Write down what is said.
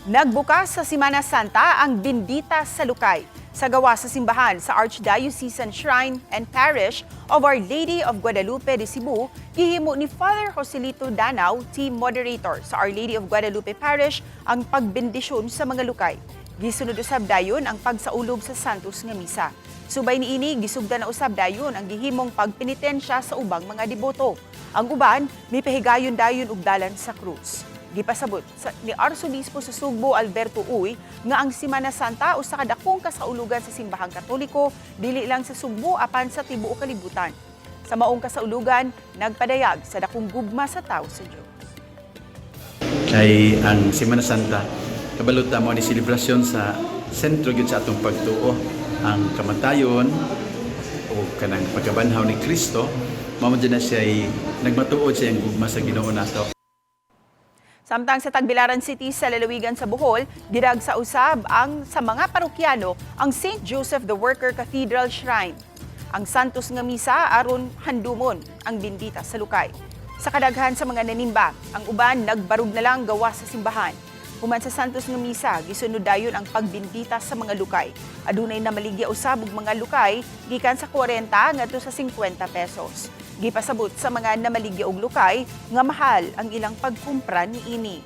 Nagbukas sa Semana Santa ang Bendita sa Lukay sa gawa sa simbahan sa Archdiocesan Shrine and Parish of Our Lady of Guadalupe de Cebu, gihimo ni Father Joselito Danao, team moderator sa Our Lady of Guadalupe Parish, ang pagbendisyon sa mga lukay. Gisunod usab dayon ang pagsaulog sa Santos nga Misa. Subay niini, gisugdan na usab dayon ang gihimong pagpenitensya sa ubang mga deboto. Ang uban, mipahigayon dayon og dalan sa krus. Gipasabot ni Arsobispo sa Sugbo Alberto Uy nga ang Semana Santa usa ka dakong kasaulugan sa simbahang Katoliko dili lang sa Sugbo apan sa tibuok kalibutan. Sa maong kasaulugan, nagpadayag sa dakong gugma sa tao sa Dios. Kay ang Semana Santa, kabalo ta, mao ni selebrasyon sa sentro gyud sa atong pagtuo, ang kamatayon o kanang pagkabanhaw ni Kristo. Mao man na siya nagmatuod sa iyang gugma sa Ginoo nato. Samtang sa Tagbilaran City sa lalawigan sa Bohol, gidagsa usab ang sa mga parokyano ang St. Joseph the Worker Cathedral Shrine. Ang Santos nga Misa aron handumon ang bindita sa lukay. Sa kadaghan sa mga nanimba, ang uban nagbarug na lang gawas sa simbahan. Human sa Santos nga Misa, gisunod dayon ang pagbindita sa mga lukay. Adunay namaligya usab og mga lukay gikan sa 40 ngadto sa 50 pesos. Gipasabot sa mga namaligya og lukay nga mahal ang ilang pagkumpra niini.